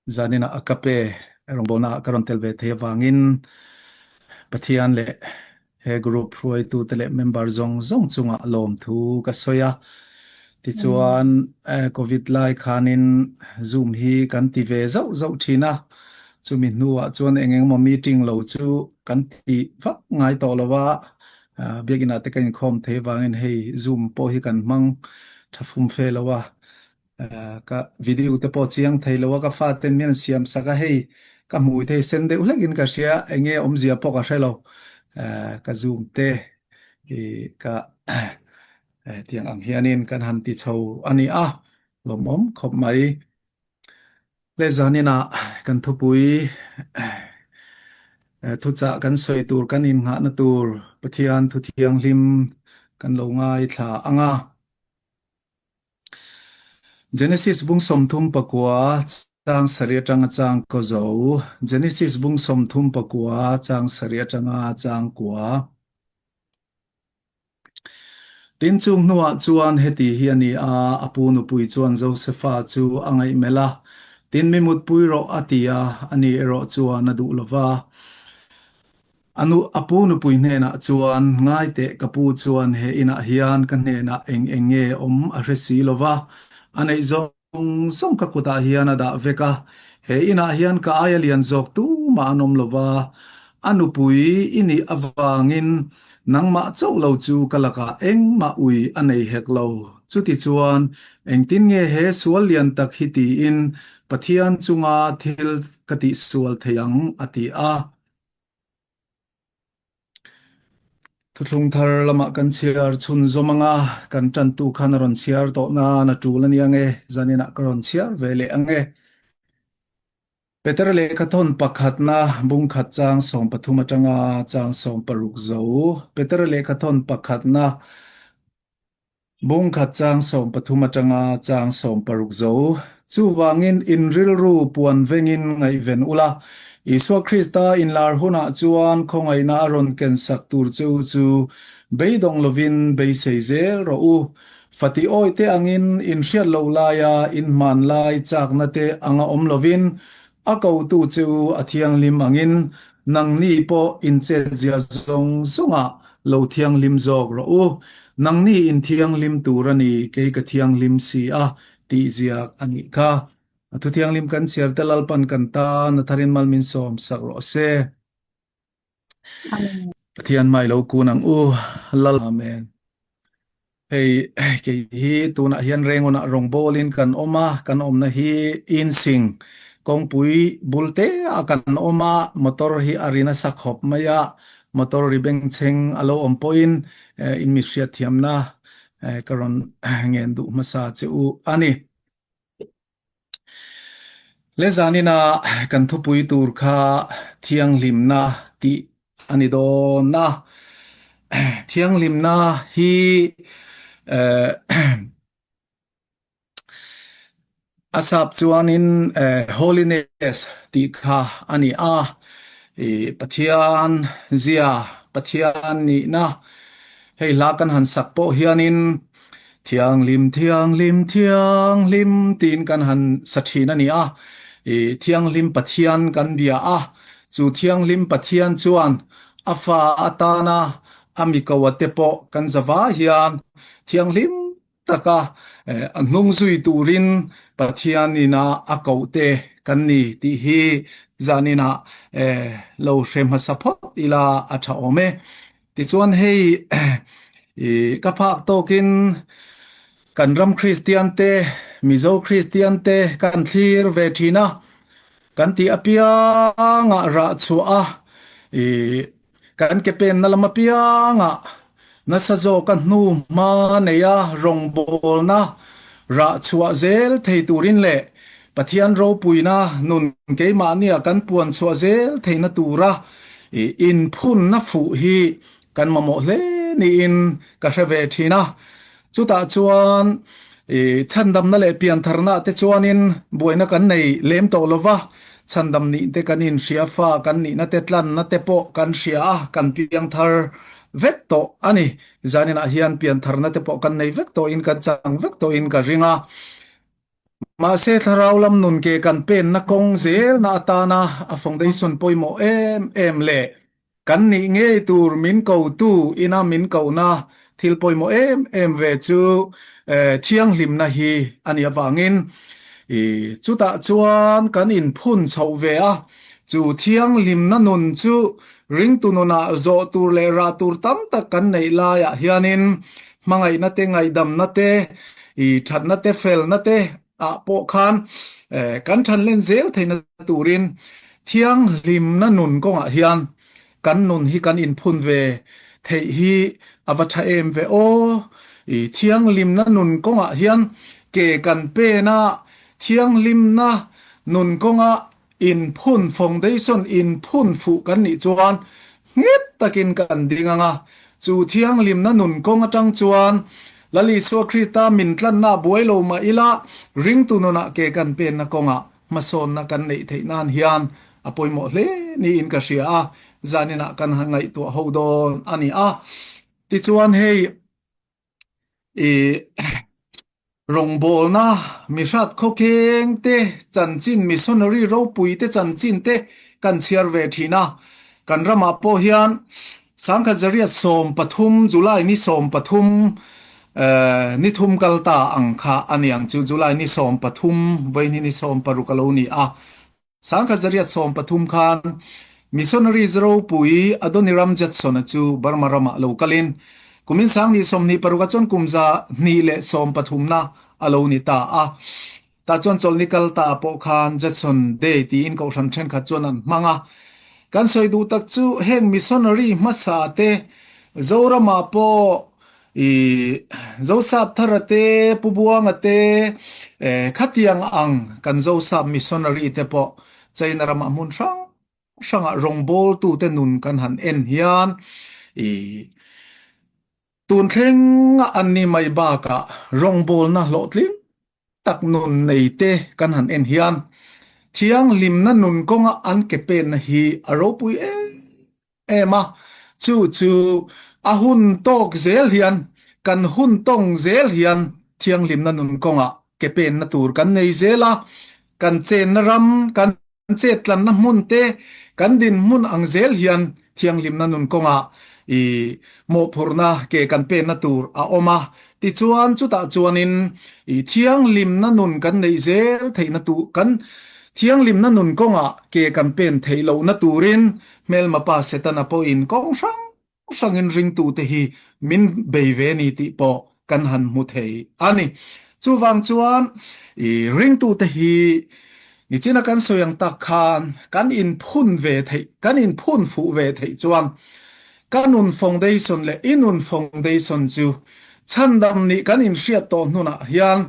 Zaninah a ka pe rawngbawlna ah ka rawn tel ve thei avangin Pathian leh he group hruaitute leh member zawng zawng chungah lawmthu ka sawi a. Tichuan Covid lai khanin Zoom hi kan ti ve zauh zauh thin a, chumi hnuah chuan eng engemaw meeting lo chu kan ti vak ngai tawh lo a, biakinah te ka inkhawm thei avangin hei Zoom pawh hi kan hmang tha fum fe lo a. Ka video te pawh chiang thei lo a, ka faten min an siam sak a, hei ka hmui thei sen deuh hlek in ka hria, eng nge awmzia pawh ka hre lo, ka zoom te i ka tiang ang hianin kan han ti chho a ni a, lawmawm khawp mai. Le zaninah kan thupui thuchah kan sawi tur kan innghahna tur Pathian thu thianghlim kan lo ngaithla ang a. Genesis bung 39 chang sarih atanga chang kaw zo. Genesis bung 39 chang sarih atanga chang kua. Tin chung hnuah chuan heti hi a ni a, a pu nupui chuan Josefa chu a ngaihmelh a, Tin mi mutpui rawh a ti a, ani erawh chuan a duh lo va. A nu, a pu nupui hnenah chuan, Ngai teh, ka pu chuan he inah hian ka hnenah eng eng nge awm a hre si lo va, a neih zawng zawng ka kutah hian a dah vek a, he inah hian ka aia lian zawk tumah an awm lo va, a nupui i nih avangin nangmah chauh lo chu ka lakah engmah ui a nei hek lo. Chutichuan, engtin nge he sual lian tak hi tiin Pathian chunga thil ka tihsual thei ang? a ti a. Thuthlung thar lamah kan chhiar chhun zawm ang a, kan tantu khan a rawn chhiar tawh nan a tul a ni ang e, zaninah ka rawn chhiar ve leh ang e. Peter lehkha thawn pakhatna bungkhat chang 13 atanga chang 16 zo. Peter lehkha thawn pakhatna Bungkhat chang 13 atanga chang 16 zo. Chuvangin in rilru puan vengin ngaihven ula, Isua Krista inlar hunah chuan khawngaihna a rawn kensak tur che u chu beidawng lovin beisei zel rawh u. Fati awite angin in hriat loh laia in hmanlai chakna te anga awm lovin a kotu che u a thianghlim angin nangni pawh in chetzia zawng zawngah lo thianghlim zawk rawh u. Nangni in thianghlim tur a ni, kei ka thianghlim si a, tih ziak a nih kha. A thu thianghlim kan chhiar te Lalpan kan tan a tharin mal min sawm sak rawh se. Amen. Pathian mai lo kun ang u. Lal Amen. Hei kei hi tunah hian Rengunah rawngbawlin kan awm a, kan awmna hi Insing kawngpui bul te ah kan awm a, motor hi a ri nasa khawp mai a, motor ri bengchheng a lo awm pawhin in mi hriatthiamna ka rawn ngen duh hmasa che u a ni. Le zanina kan thupui tur kha thianghlimna tih a ni dawn a. Thianghlimna hi a sap chuanin holiness tih kha a ni a. Pathian zia, Pathian nihna hei hla kan han sak pawh hianin Thianghlim, thianghlim, thianghlim tiin kan han sa thin a ni a. I thianghlim Pathian kan bia a, chu thianghlim Pathian chuan a fa atana a mikoa te pawh kan zava hian thianghlim taka a hnung zui turin Pathian ina a koh te kan ni tih hi zaninah lo hre hmasa phawt ila a tha awm e. Tichuan hei i ka phak tawkin kan ram Kristian te, Mizo Kristian te kan thlir ve thin a, kan tih apiangah rah chhuah a, i kan ke penna lam apiangah nasa zawka hnu hma neia rawngbawlna rah chhuah zel thei turin leh Pathian ropuina nun keimahnia kan puan chhuah zel theihna tura inphunna fuh hi kan mamawh hle niin ka hre ve thin a. Chutah chuan chhandamna leh piantharna te chuanin buaina kan nei lem tawh lo va, chhandam nih te kan inhria fa kan nihna te tlanna te pawh kan hria a, kan piangthar vek tawh a ni. Zaninah hian piantharna te pawh kan nei vek tawhin kan chang vek tawhin ka ring a. Mahse thlarau lam nun ke kan penna kawng zelna atana a foundation pawimawh em em leh kan nih ngei tur min kotu ina min kohna thil pawimawh em em ve chu thianghlimna hi a nih avangin chutah chuan kan inphun chhoh ve a, chu thianghlimna nun chu ringtu nunah zawh tur leh rah tur tam tak kan neih laiah hianin hmangaihna te, ngaihdamna te, i thatna te, felna te ah pawh khan kan thanlen zel theihna turin thianghlimna nun kawngah hian kan nun hi kan inphun ve theih hi a va tha em ve aw. I thianghlimna nun kawngah hian ke kan pen a, thianghlimna nun kawngah Inphun foundation inphun fuh kan nih chuan nghet takin kan ding ang a, chu thianghlimna nun kawng atang chuan Lal Isua Krista min tlanna buai lo mah ila ringtu nunah ke kan penna kawngah hmasawnna kan neih theih nan hian a pawimawh hle niin ka hria a, zaninah kan han ngaihtuah ho dawn a ni a. Tichuan hei i Rawngbawlna, mihrat khawkheng te chanchin, missionary ropui te chanchin te kan chhiar ve thin a. Kan ramah pawh hian 1913 July ni 13 ni thum kal ta ang kha a ni ang chu July ni 13 vawiin hi ni 16 a lo ni a. 1913 khan Missionaries ropui Adoniram Judson-a chu Burma ramah lo kalin kumin 2026 ah chuan kum 213na a lo ni ta a. Tah chuan chawlhni kal ta pawh khan Judson Day tiin kohhran thenkhat chuan an hmang a. Kan sawi duh tak chu heng missionary hmasa te Zoramah pawh I Zosap Thara te, Pu Buanga te, khatiang ang kan Zosap missionary te pawh China ramah hmun hrang hrangah rawngbawltute nun kan han en hian i tun thlenga an ni mai bakah rawngbawlna hlawhtling tak nun nei te kan han en hian thianghlimna nun kawnga an ke penna hi a ropui em em a, chu chu a hun tawk zel hian kan hun tawng zel hian thianghlimna nun kawngah ke penna tur kan nei zel a, kan chenna ram, kan chetlanna hmun te, kan dinhmun ang zel hian thianghlimna nun kawngah i mawhphurhna ke kan penna tur a awm a, tichuan chutah chuanin i thianghlimna nun kan neih zel theihna tur kan thianghlimna nun kawngah ke kan pen theih lohna turin Hmelma pa Setana pawhin kawng hrang hrangin ringtute hi min bei ve ni tih pawh kan han hmu thei a ni. Chuvang chuan i ringtute hi nichina kan sawi ang tak khan kan inphun ve theih, kan inphun fuh ve theih chuan ka nun foundation leh i nun foundation chu chhandam nih kan inhriat tawh hnunah hian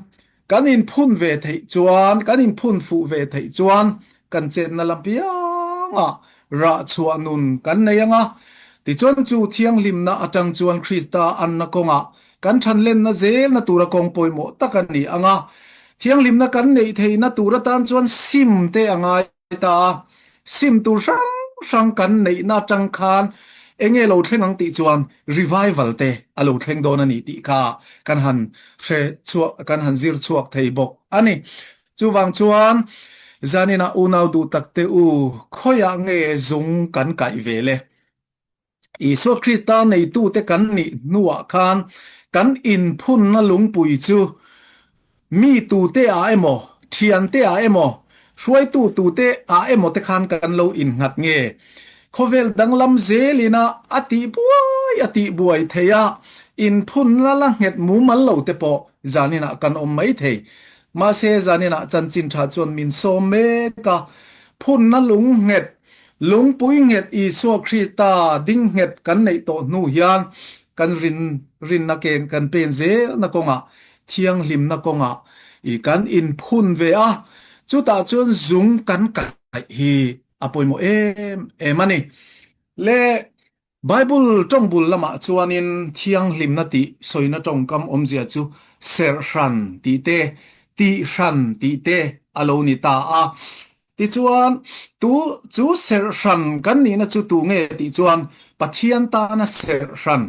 Kan inphun ve theih chuan, kan inphun fuh ve theih chuan kan chetna lam piangah rah chhuah nun kan nei ang a. Tichuan chu thianghlimna atang chuan Krista anna kawngah kan thanlenna zelna tura kawng pawimawh tak a ni ang a. Thianghlimna kan neih theihna tur atan chuan sim te a ngai ta a, sim tur hrang hrang kan neihna atang khan enge lo thleng ang tih chuan revival te a lo thleng dawn a ni tih kha kan han hre chhuak, kan han zir chhuak thei bawk a ni. Chuvang chuan zaninah unau duh tak te u, khawiah nge zung kan kaih ve le? Isua Krista neitute kan nih hnuah khan kan inphunna lungpui chu mi tute ah emaw, thiante ah emaw, hruaitu tute ah emaw te khan kan lo innghat nge? Khawvel danglam zelina a tih buai a tih buai thei a, inphunna la nghet mumal lo te pawh zaninah kan awm mai thei. Mahse zaninah chanchin tha chuan min sawm mek a, phunna lung nghet Lungpui nghet Isua Krista ding nghet kan neih tawh hnu hian kan rin rinna ken kan pen zelna kawngah thianghlimna kawngah i kan inphun ve a, chutah chuan zung kan kaih hi a pawimawh em em a ni. Le Bible tawng bul lamah chuanin thianghlimna tih sawina tawngkam awmzia chu serh hran tih te, tih hran tih te a lo ni ta a. Tichuan, tu chu serh hran kan nihna chu tu nge tih chuan Pathian tana serh hran.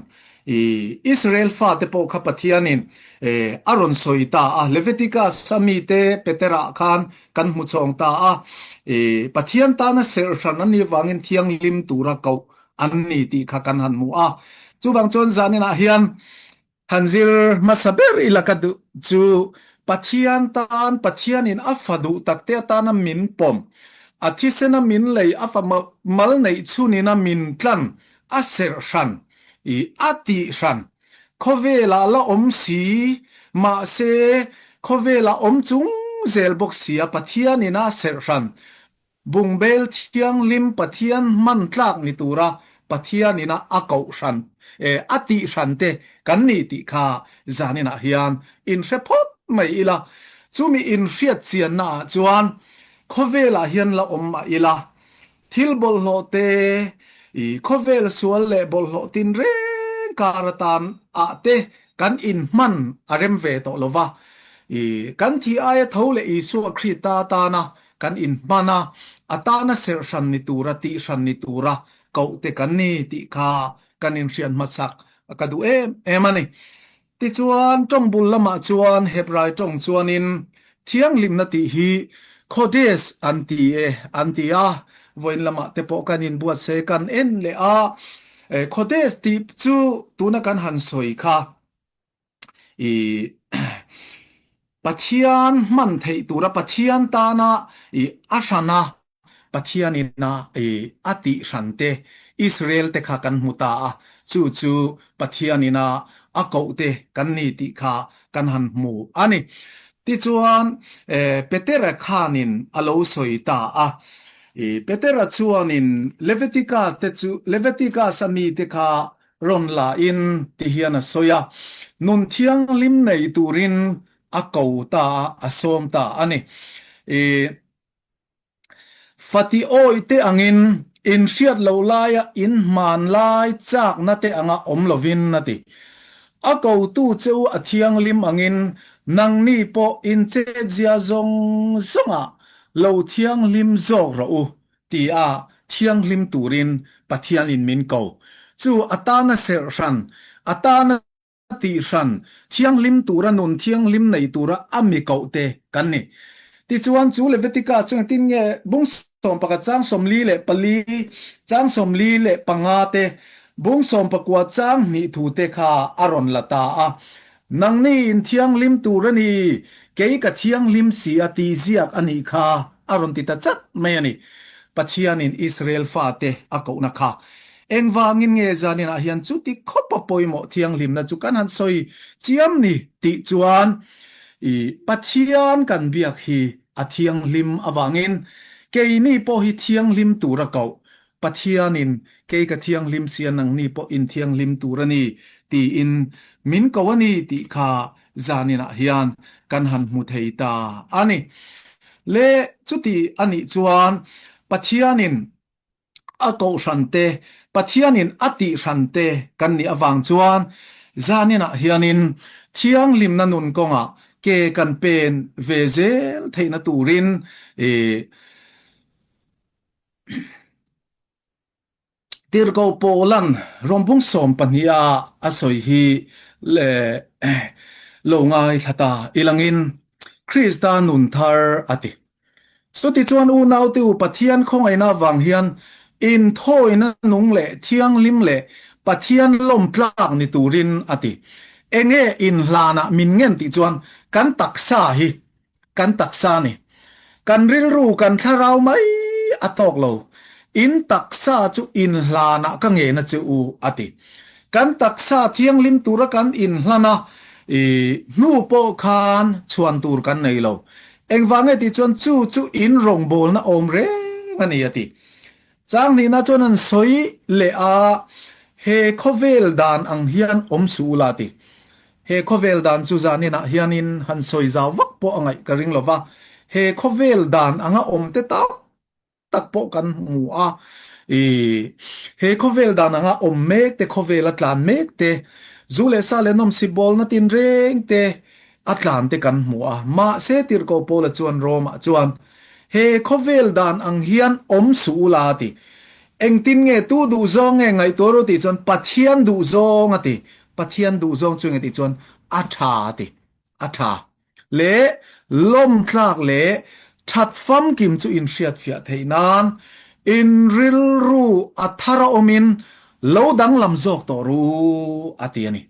I Israel fate pawh kha Pathianin a rawn sawi ta a, Leviticus a mite Petera khan kan hmu chhawng ta a, i Pathian tana serh hran an nih avangin thianghlim tura koh an ni tih kha kan han hmu a. Chuvang chuan zaninah hian han zir hmasa ber ila ka duh chu Pathian tan, Pathianin a fa duh takte atana min pawm, a thisena min lei, a fa mal neih chhunina min tlan, a serh hran, i a tih hran. Khawvelah la awm si, mahse khawvelah awm chung zel bawk sia Pathianin a serh hran. Bungbel thianghlim Pathian hman tlak ni tura Pathianin a a koh hran, a tih hran te kan ni tih kha zaninah hian inhre phawt mai ila. Chumi inhriat chianna ah chuan khawvelah hian la awm mah ila, Thil bawlhhlawh te, i khawvel sual leh bawlhhlawh tinreng kar atan ah te kan inhman a rem ve tawh lo va. I kan thi aia tho leh Isua Krista atana kan inhman a, a tana serh hran ni tura tih hran ni tura koh te kan ni tih kha kan inhriat hmasak ka duh em em a ni. Tichuan, tawng bul lamah chuan Hebrai tawng chuanin thianghlimna tih hi Kodesh an ti e an ti a, vawiin lamah te pawh kan inbuatsaih kan en leh a, Kodesh tih chu tuna kan han sawi kha i Pathian hman theih tura Pathian tana i a hrana Pathianin a a tih hran te, Israel te kha kan hmu ta a, chu chu Pathianin a a koh te kan ni tih kha kan han hmu a ni. Tichuan, Petera khanin a lo sawi ta a. Petera chuanin Leviticus te chu, Leviticus a mite kha rawn la in ti hian a sawi a, nun thianghlim nei turin a ko ta a, a sawm ta a ni. Fati awih te angin inhriat loh laia inhman lai chakna te anga awm lovin a ti. A kotu che u a thianghlim angin nangni pawh inchetzia zawng zawngah lo thianghlim zawk rawh u tia thianghlim turin Pathianin min ko. Chu atana serh hran, atana tih hran, thianghlim tura nun thianghlim nei tura a mi koh te kan ni. Tichuan, chu Leviticus chu engtin nge bung 11 chang 44, chang 45 te, bung 19 chang hnih thu te kha a rawn la ta a. Nangni in thianghlim tur a ni, kei ka thianghlim si a ti ziak a nih kha a rawn ti ta chat mai a ni. Pathianin Israel fate a kohna kha Engvangin nge zaninah hian chuti khawpa pawimawh thianghlimna chu kan han sawi chiam ni tih chuan i Pathian kan biak hi a thianghlim avangin keini pawh hi thianghlim tura koh Pathianin kei ka thianghlim sia nangni pawh in thianghlim tur a ni tiin min ko a ni tih kha zaninah hian kan han hmu thei ta a ni. Le chuti a nih chuan Pathianin A kohhran te, Pathianin a tih hran te kan nih avang chuan zaninah hianin thianghlimna nun kawngah ke kan pen ve zel theihna turin i Tirhkoh Paulan rawngbung 12 a a sawi hi lo ngaithla ta ilangin Krista nun thar a ti. Chutichuan unaute u Pathian khawngaihna avang hian inthawina nung leh thianghlim leh Pathian lawmtlak ni turin a ti. Enge inhlanah min ngen tih chuan kan taksa hi kan taksa ni. Kan rilru kan thlarau mai a tawk lo. In taksa chu inhlanah ka ngen a che u a ti. Kan taksa thianghlim tura kan inhlan a i hnu pawh khan chhuan tur kan nei lo. Engvang nge tih chuan chu chu in rawngbawlna awm reng a ni a ti. Chang hnihna chuan an sawi leh a, he khawvel dan ang hian awm suh ula a ti. He khawvel dan chu zaninah hianin han sawi zau vak pawh a ngaih ka ring lo va, he khawvel dan anga awm te tam tak pawh kan hmu a, i he khawvel dan anga awm mek te, khawvel a tlan mek te, zu leh sa leh nawmsip bawlna tinreng te a tlan te kan hmu a. Mahse Tirhkoh Paula chuan Rome-ah chuan, He khawvel dan ang hian awm suh ula a ti. Engtin nge tu duhzawng nge ngaihtuah ru tih chuan Pathian duhzawng a ti. Pathian duhzawng chu nge tih chuan a tha a ti. A tha. Leh lawmtlak leh that famkim chu inhriatfiah theih nan in rilru a thar a awmin lo danglam zawk tawh ru a ti a ni.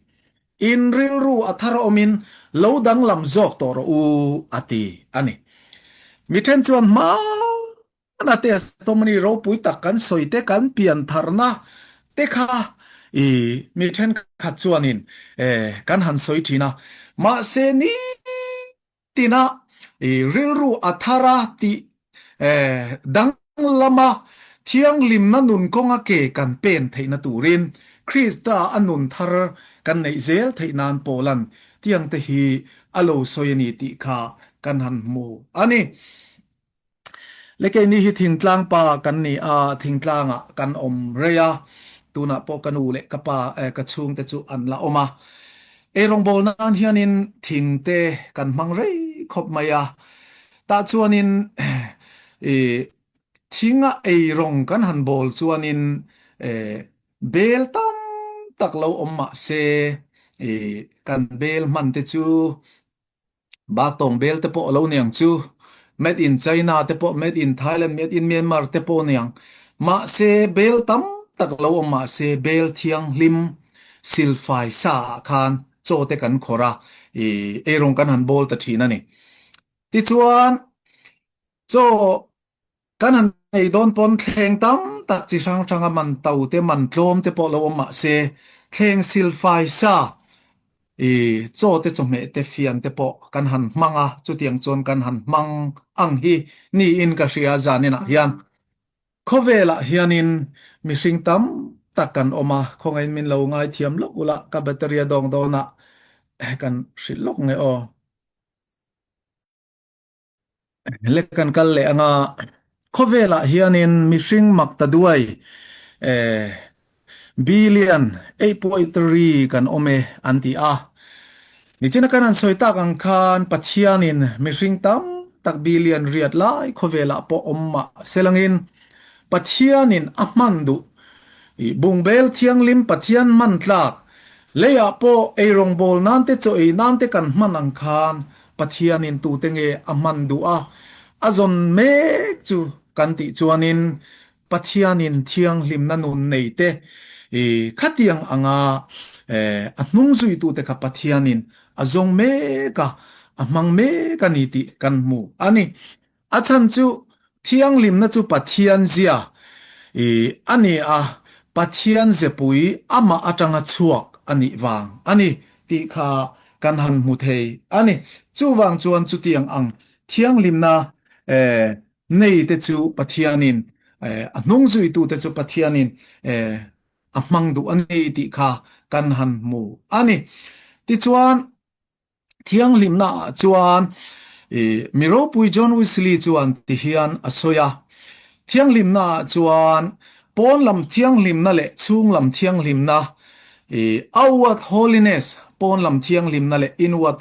In rilru a thar a awmin lo danglam zawk tawh rawh u a ti a ni. Mi then chuan hmana testimony ropui tak kan sawi te kan pian tharna te kha i mi thenkhat chuanin kan han sawi thin a, mahse ni tina i rilru a thar a tih danglama thianghlimna nun kawnga ke kan pen theihna turin Krista a nun thar kan neih zel theih nan Paulan tiang te hi a lo sawi a ni tih kha kan han hmu a ni. Le keini hi thingtlang pa kan ni a, thingtlangah kan awm rei a, tunah pawh ka nu leh ka pa ka chhungte chu an la awm a. Eirawngbawl nan hianin thing te kan hmang rei khawp mai a, tah chuanin i thinga eirawng kan han bawl chuanin bel tam tak lo awm mah se i kan bel hman te chu Baktawng bel te pawh a lo niang chu. Made in China te pawh, made in Thailand, made in Myanmar te pawh niang. Mahse bel tam tak lo awm mahse bel thianghlim silfai sa ah khan chaw te kan khawrh a, i eirawng kan han bawl ta thin a ni. Tichuan chaw Kan han ei dawn pawn thleng tam tak chi hrang hranga man to te man tlawm te pawh lo awm mah se, thleng silfai sa i chaw te chawhmeh te fian te pawh kan han hmang a, chutiang chuan kan han hmang ang hi niin ka hria zaninah hian. Khawvelah hianin mihring tam tak kan awm a, khawngaihin min lo ngaithiam lawk ula ka battery a dawng dawnah kan hrilh lawk nge aw. Le kan kal leh anga khawvelah hianin mihring mak ta duai eh billion 8.3 kan awm e an ti a. Nichina kan han sawi tak ang khan Pathianin mihring tam tak billion riat lai khawvelah pawh awm mah selangin Pathianin a hman duh i bungbel thianghlim Pathian hman tlak leiah pawh eirawngbawl nan te chaw ei nan te kan hman ang khan Pathianin tute nge a hman duh a, a zawn mek chu kan tih chuanin Pathianin thianghlimna nun nei te i khatiang anga a hnung zuitute kha Pathianin a zawng mek a, a hmang mek a ni tih kan hmu a ni. A chhan chu thianghlimna chu Pathian zia i a ni a, Pathian zepui amah atanga chhuak a nih vang a ni tih kha kan han hmu thei a ni. Chuvang chuan chutiang ang thianghlimna nei te chu Pathianin a hnung zuitute chu Pathianin a hmang duh a ni tih kha kan han hmu a ni. Tichuan, Thianghlimna ah chuan mi ropui John Wesley chuan ti hian a sawi a, Thianghlimna ah chuan pawn lam thianghlimna leh chhung lam thianghlimna, outward holiness, pawn lam thianghlimna leh inward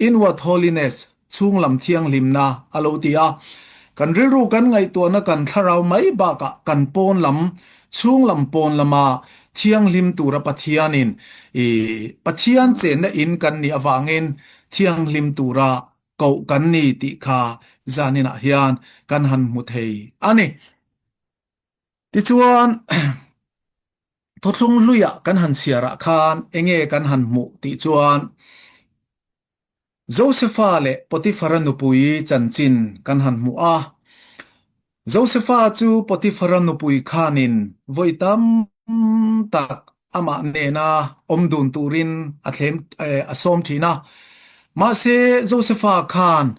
inward holiness, chhung lam thianghlimna a lo ti a. Kan rilru kan ngaihtuahna kan thlarau mai bakah kan pawn lam, chhung lam pawn lama thianghlim tura Pathianin i Pathian chenna in kan nih avangin thianghlim tura koh kan ni tih kha zaninah hian kan han hmu thei a ni. Tichuan, thawthlung hluiah kan han chhiarah khan enge kan han hmuh tih chuan, Josefa leh Potifara nupui chanchin kan han hmu a. Josefa chu Potifara nupui khanin vawi tam tak amah nena awm dun turin a thlem a sawm thin a. Mahse Josefa khan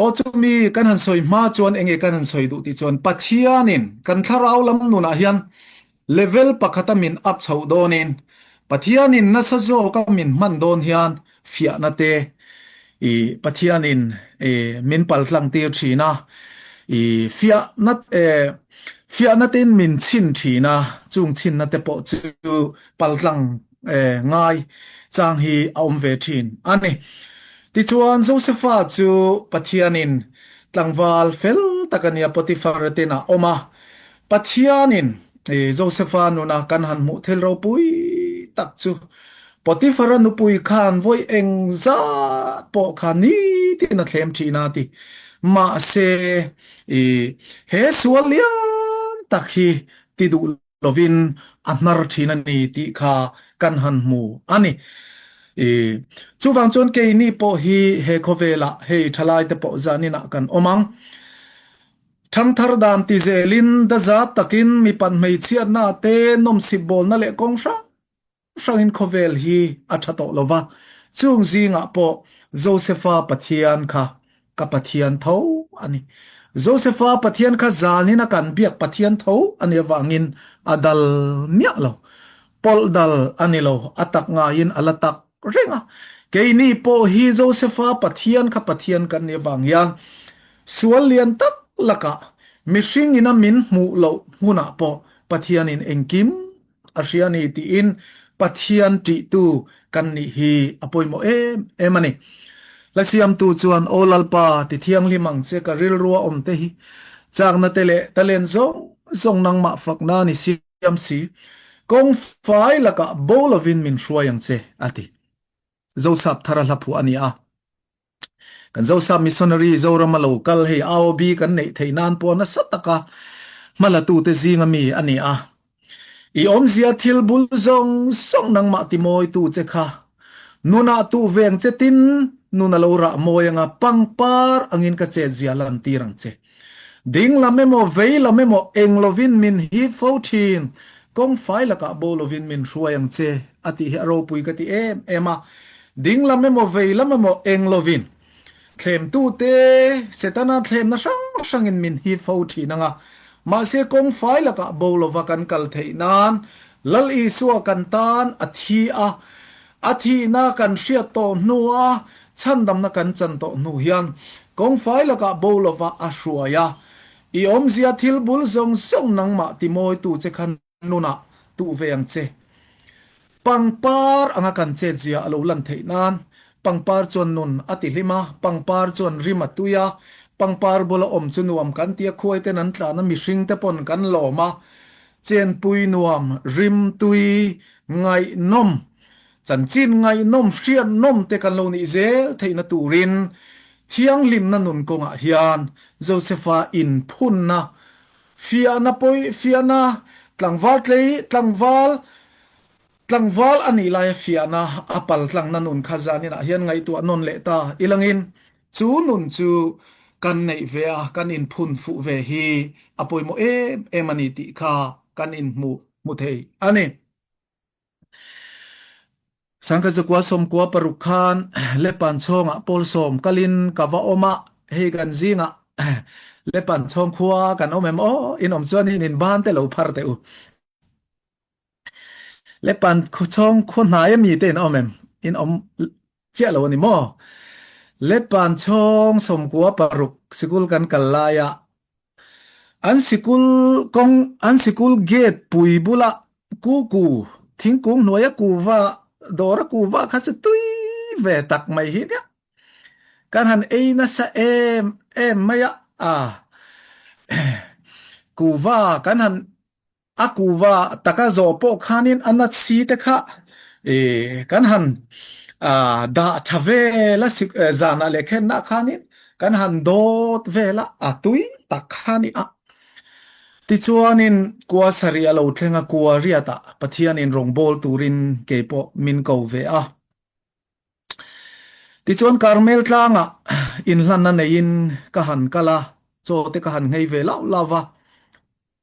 Aw chumi kan han sawi hma chuan enge kan han sawi duh tih chuan Pathianin kan thlarau lam nunah hian level pakhata min up chhoh dawnin Pathianin nasa zawka min hman dawn hian fiahna te i Pathianin i min paltlang tir thin a, i fiahna e fiahna tein min chhin thin a, chung chhinna te pawh chu paltlang ngai chang hi a awm ve thin a ni. Tichuan, Josefa chu Pathianin tlangval fel tak a nia Potifar-a ten a awm a. Pathianin Josefa nuna kan han hmuh thil ropui tak chu Potifara nupui khan vawi eng zat pawh kha nitin a thlem thin a ti. Mahse, he sual lian tak hi ti duh lovin a hnar thin a ni tih kha kan han hmu a ni. I chuvang chuan keini pawh hi he khawvelah hei thalaite pawh zaninah kan awm ang. Thangthar dan ti zelin dazat takin mipat hmeichhiatna te nawmsip bawlna leh kawng hrang hrangin khawvel hi a tha tawh lo va, chung zingah pawh Josefa Pathian kha ka Pathian tho a ni. Josefa Pathian kha zanin a kan biak Pathian tho a nih avangin a dal miah lo. Pawlh dal a ni lo, a tak ngaiin a la tak reng a. Keini pawh hi Josefa Pathian kha Pathian kan nih avang hian sual lian tak lakah mihring ina min hmuh loh hmunah pawh Pathianin engkim a hria ni tiin Pathian ṭihtu kan nih hi a pawimawh em em a ni. Hla siamtu chuan, Aw Lalpa, ti thianghlim ang che ka rilrua awm te hi, chakna te leh talent zawng zawng nangmah fakna ni siam si, kawng fai lakah bo lovin min hruai ang che, a ti. Zosap thara hla phuah a ni a. Kan Zosap Missionary Zorama lo kal hei AOB kan neih theih nan pawh nasa taka hmalatute zinga mi a ni a. I awmzia thil bul zawng zawng nangmah ti mawitu che kha nunah tuh veng che tin nun a lo rah mawi anga pangpar angin ka chetzia lantir ang che. Ding lam emaw vei lam emaw eng lovin min hip fo thin, kawng fai lakah bo lovin min hruai ang che a tih hi a ropui ka ti em em a. Ding lam emaw vei lam emaw eng lovin thlemtute Setana thlemna hrang hrangin min hip fo thin ang a, mahse kawng fai lakah bo lova kan kal theih nan Lal Isua kan tan a thi a, A thihna kan hriat tawh hnua chhandamna kan chan tawh hnu hian kawngfai lakah bo lova a hruai a, I awmzia thil bul zawng zawng nangmah ti mawitu che kha nunah tuh ve ang che. Pangpar anga kan chetzia a lo lan theih nan pangpar chuan nun a ti hlim a, pangpar chuan rim a tui a, pangpar bula awm chu nuam kan ti a, khuai ten an tlan a, mihring te pawn kan lawm a, Chenpui nuam, rimtui, ngaihnawm, chanchin ngaihnawm, hriatnawm te kan lo nih zel theihna turin thianghlimna nun kawngah hian Josefa inphunna, fiahna pawi, fiahna tlangval tlei, tlangval, tlangval a nih laia fiahna a paltlangna nun kha zaninah hian ngaihtuah nawn leh ta ilangin Chu nun chu kan neih ve a, kan inphun fuh ve hi a pawimawh em em a ni tih kha kan inhmu hmu thei a ni. Sangkazakua sawmkua paruk khan Lepan chhawngah pawl sawm kalin ka va awm a, hei kan zingah Lepan chhawng khua kan awm em aw, in awm chuan in inban te lo phar teh u. Lepan chhawng khua hnai ami te in awm em? In awm chiah lo a ni maw? Lepan chhawng 96 sikul kan kal laia an sikul kawng an sikul gate pui bula kuku thingkung hnuaia kuva dawra kuva kha chu tui ve tak mai hi nia. Kan han ei nasa em em mai a, a kuva kan han A kuva taka zawh pawh khanin a nat si te kha kan han dah tha vel a, zanah leh khenna khanin kan han dawt vel a, a tui tak kha a ni a. Tichuanin kua sarih a lo thleng a, kua riatah Pathianin rawngbâwl turin kei pawh min ko ve a. Tichuan Karmel tlangah inhlanna neiin ka han kal a, chaw te ka han nghei ve lauh lauh va.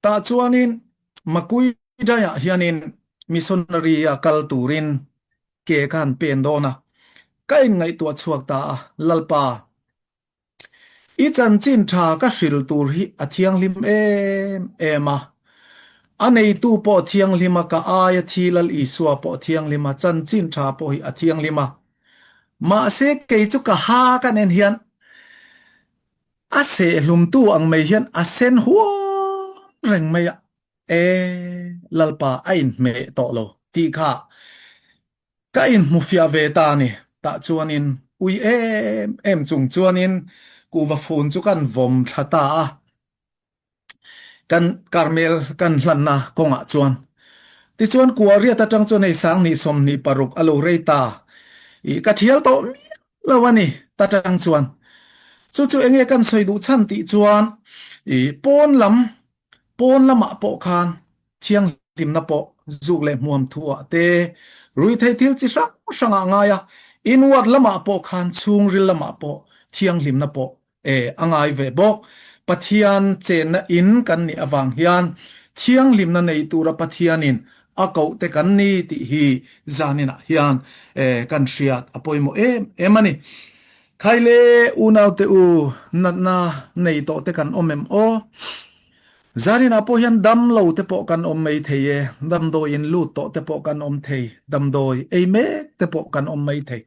Tah chuanin Makui daiah hianin missionary a kal turin ke ka han pen dawn a, ka inngaihtuah chhuak ta a, Lalpa, I chanchin tha ka hril tur hi a thianghlim em em a, a neitu pawh thianghlim a, ka aia thi Lal Isua pawh thianghlim a, chanchin tha pawh hi a thianghlim a. Mahse kei chu ka ha kan en hian a sehhlumtu ang mai hian a sen huam reng mai a, e Lalpa a inhmeh tawh lo tih kha Ka inhmufiah ve ta a ni. Tah chuanin ui em em chung chuanin kuhva fun chu kan vawm thla ta a. Kan Karmel kan hlanna kawngah chuan. Tichuan Kuariat atang chuan hei 20 26 a lo rei ta. I ka thial tawh miah lo a ni ta tang chuan. Chu chu enge kan sawi duh chhan tih chuan i pawn lam pawn lamah pawh khan thianghlimna pawh zuk leh hmuam thu ah te ruithei thil chi hrang hrang ah ngai a, inward lamah pawh khan chhungril lamah pawh thianghlimna pawh E, a ngai ve bawk. Pathian chenna in kan nih avang hian thianghlimna nei tura Pathianin a koh te kan ni tih hi zaninah hian e, kan hriat a pawimawh em em a ni. Khai le unaute u, natna nei tawh te kan awm em aw? Zaninah pawh hian dam lo te pawh kan awm mai thei e, damdawi in lut tawh te pawh kan awm thei, damdawi ei mek te pawh kan awm mai thei.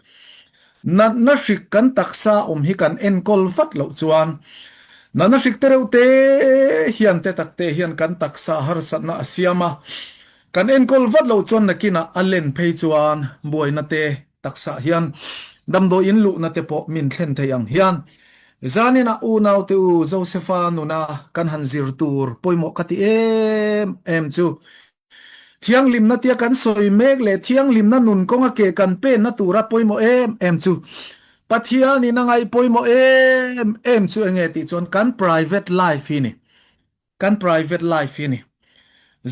Natna hrik kan taksa awm hi kan enkawl vat loh chuan natna hrik te reuh te hian te tak te hian kan taksa harsatna a siam a, kan enkawl vat loh chuan nakinah a len phei chuan buaina te taksa hian damdawi in luhna te pawh min thlen thei ang hian zaninah unaute u Josefa nuna kan han zir tur pawimawh ka ti em em chu Thianghlimna tia kan sawi mek leh thianghlimna nun kawnga ke kan penna tura pawimawh em em chu Pathianin a ngaih pawimawh em em chu enge tih chuan kan private life hi ni. Kan private life hi ni.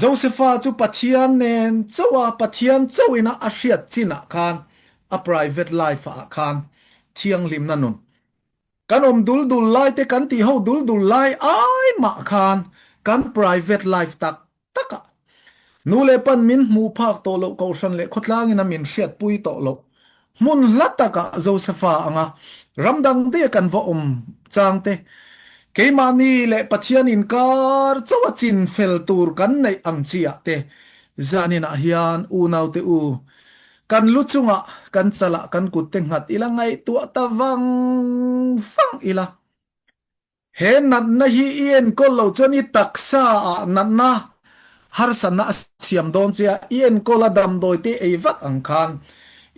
Josefa chu Pathian nen chauha Pathian chauhina a hriat chinah khan a private life ah khan thianghlimna nun kan awm dul dul lai te kan tih ho dul dul lai ai mah khan kan private life tak takah nu leh pan min hmuh phak tawh loh kohhran leh khawtlangin a min hriatpui tawh loh hmun hla takah Josefa anga ram dang daih a kan va awm chang te keimahni leh Pathian inkar chauh a chin fel tur kan neih ang chi ah te zaninah hian unaute u kan lu chungah kan chalah kan kut te nghat ila ngaihtuah ta vang vang ila. He natna hi i enkawl lo chuan i taksa ah natna harsatna a siam dawn che a, i enkawl a damdawi te ei vat ang khan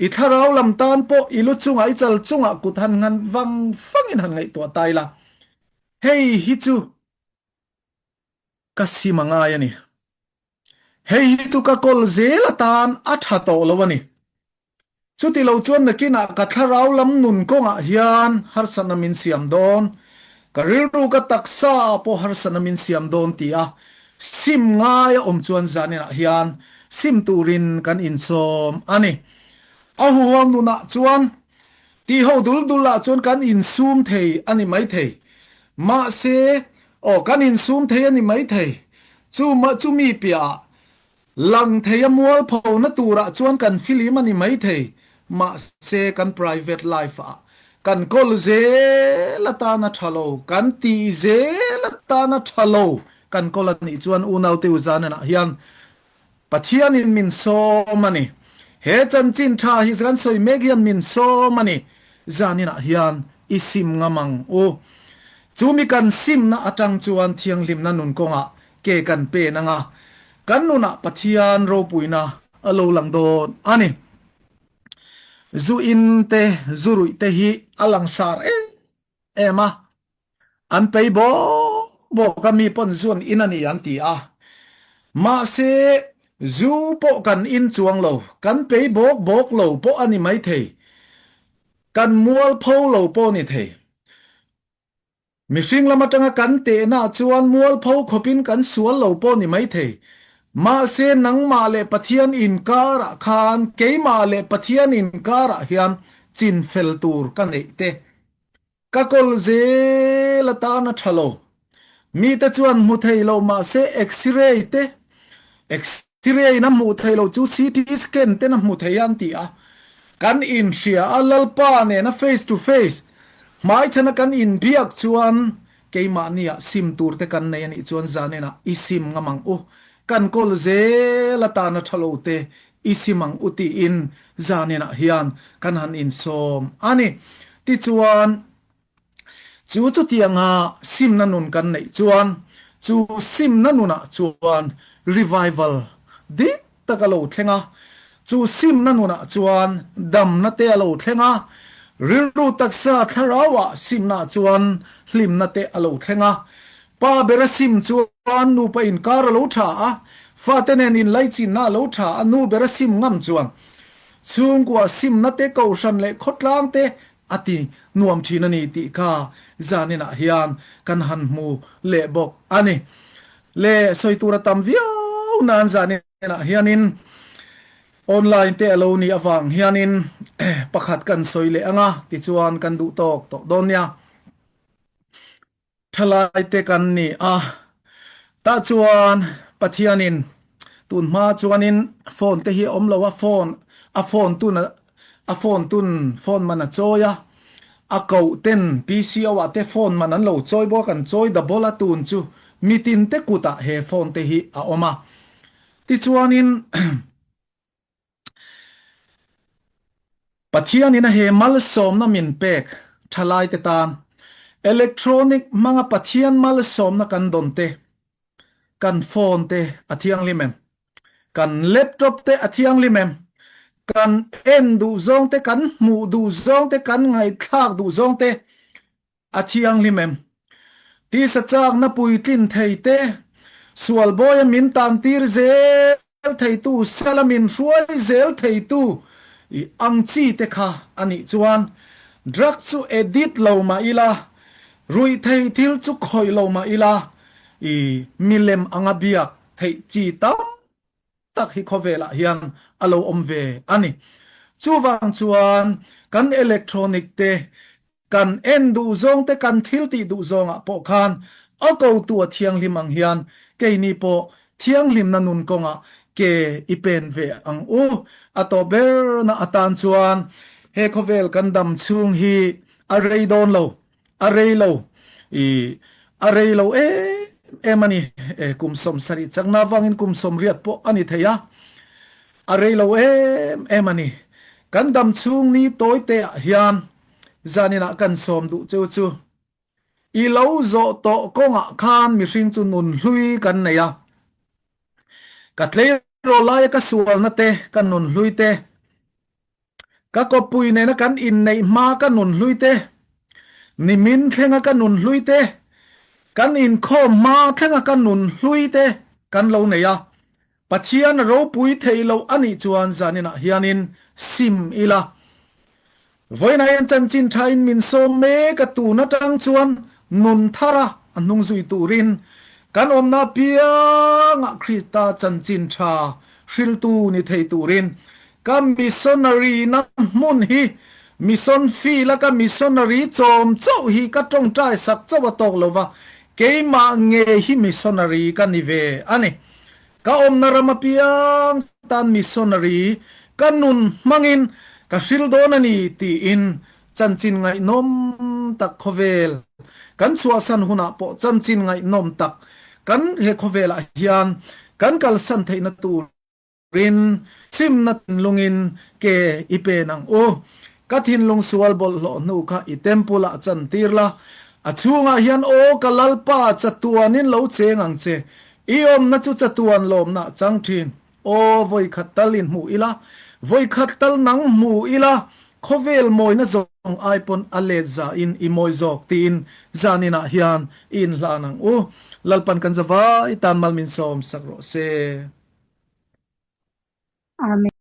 i thlarau lam tan pawh i lu chungah i chal chungah kut han ngan vang vangin han ngaihtuah ta ila, hei hi chu ka sim a ngai a ni. Hei hi chu ka kawl zel atan a tha tawh lo a ni. Chuti lo chuan nakinah ka thlarau lam nun kawngah hian harsatna min siam dawn, ka rilru ka taksa ah pawh harsatna min siam dawn ti a sim ngai a awm chuan zaninah hian sim turin kan insawm a ni. A huhawm nunah chuan tiho dul dul ah chuan kan insum thei a ni maithei. Mahse, aw kan insum thei a ni maithei. Chu chumi piahah Lang thei a mualphona turah chuan kan filim a ni maithei, mahse kan private life ah kan kawl zel atan a tha lo, kan tih zel atan a tha lo, kan kawl a nih chuan unaute u zanenah hian Pathianin min sawm a ni. He chanchin tha hi kan sawi mek hian min sawm a ni. Zaninah hian i sim ngam ang u. Chumi kan simna atang chuan thianghlimna nun kawngah Ke kan pen anga kan nunah Pathian ropuina a lo lang dawn a ni. Zu in te, zu ruih te hi a langsar em em a, an pei bawk bawk a, mi pawn zu an in a ni an ti a. Mahse, zu pawh kan in chuang lo, kan pei bawk bawk lo pawh a ni maithei, kan mualpho lo pawh a ni thei. Mihring lam atanga kan tehna chuan mualpho khawpin kan sual lo pawh ni maithei. Mahse nangmah leh Pathian inkarah khan keimah leh Pathian inkarah hian chinfel tur ka neih te. Ka kawl zel atan a tha lo. Mite chuan hmu thei lo mahse X-ray te, X-ray in a hmuh theih loh chu CT scan ten a hmu thei a an ti a. Kan inhria a, Lalpa nena face to face hmaichhana kan inbiak chuan keimahniah sim tur te kan nei a nih chuan zaninah i sim ngam ang u, kan kawl zel atana tha lo te i sim ang u tiin zaninah hian kan han insawm a ni. Tichuan. Chu chutianga simna nun kan neih chuan chu simna nunah chuan revival dik tak a lo thleng a, chu simna nunah chuan damna te a lo thleng a, rilru taksa thlarauah simna chuan hlimna te a lo thleng a. Pa ber a sim chuan nupa inkar a lo tha a, fate nen inlaichinna a lo tha a, nu ber a sim ngam chuan chhungkua simna te, kohhran leh khawtlang te a ti nuam thin a ni tih kha zaninah hian kan han hmu leh bawk a ni. Le sawi tur a tam viau nan zaninah hianin online te a lo nih avang hianin pakhat kan sawi leh ang a, tichuan kan duh tawk tawh dawn nia. Thalai te kan ni a, tah chuan Pathianin tun hma chuanin phone te hi a awm lo a, phone a phone tun a phone tun phone man a chawi a, a koh ten PCO ah te phone man an lo chawi bawk a, an chawi double a tun chu mitin te kutah he phone te hi a awm a. Tichuanin Pathianin a he malsawmna min pek thalaite tan electronic hmanga Pathian malsawmna kan dawn te, kan phone te a thianghlim em? Kan laptop te a thianghlim em? Kan en duh zawng te, kan hmuh duh zawng te, kan ngaihthlak duh zawng te A thianghlim em? Tisa chakna puitlin thei te, sual bawia min tantir zel theitu, sala min hruai zel theitu i ang chi te kha a nih chuan drug chu edit lo mah ila, ruih thei thil chu khawih lo mah ila i milem anga biak theih chi tam tak hi khawvelah hian a lo awm ve a ni. Chuvang chuan kan electronic te, kan en duh zawng te, kan thil tih duh zawngah pawh khan a kotu a thianghlim ang hian keini pawh thianghlimna nun kawngah ke i pen ve ang u. A tawh berna atan chuan he khawvel kan dam chhung hi a rei dawn lo. A rei lo i a rei lo em em a ni. E, kum 70 chakna avangin kum 80 pawh a ni thei a. A rei lo em em a ni. Kan dam chhung ni tawi te ah hian zaninah kan sawm duh cheu chu i lo zawh tawh kawngah khan mihring chu nun hlui kan nei a. Ka tleirawl laia ka sualna te, ka nun hlui te, Ka kawppui nena kan inneih hma ka nun hlui te, nimin thlenga ka nun hlui te, kan inkhawm hma thlenga ka nun hlui te kan lo nei a. Pathian a ropui thei loh a nih chuan zaninah hianin sim ila. Vawiinah hian chanchin thain min sawm mek a, tun atang chuan nun thara a hnung zui turin kan awmna apiangah Krista chanchin tha hriltu ni thei turin Ka missionary na hmun hi mission field a ka missionary chawm chauh hi ka tawngtai sak chauh a tawk lo va, keimah nge hi missionary ka ni ve a ni. Ka awmna ram apiang tan missionary ka nun hmangin ka hril dawn a ni tiin chanchin ngaihnawm tak khawvel kan chhuahsan hunah pawh chanchin ngaihnawm tak kan he khawvelah hian kan kalsan theihna tur Rin simna thinlungin ke i pen ang u. Ka thinlung sual bawlhhlawh hnu kha i temple ah chantir la, a chhungah hian aw ka Lalpa chatuanin lo cheng ang che, i awmna chu chatuan lawmna chang thin. Aw vawikhat tal in hmu ila, vawikhat tal nang hmu ila, khawvel mawina zawng ai pawn a let za in i mawi zawk tiin zaninah hian i inhlan ang u. Lalpan kan zavai tan mal min sawm sak rawh se. Amen.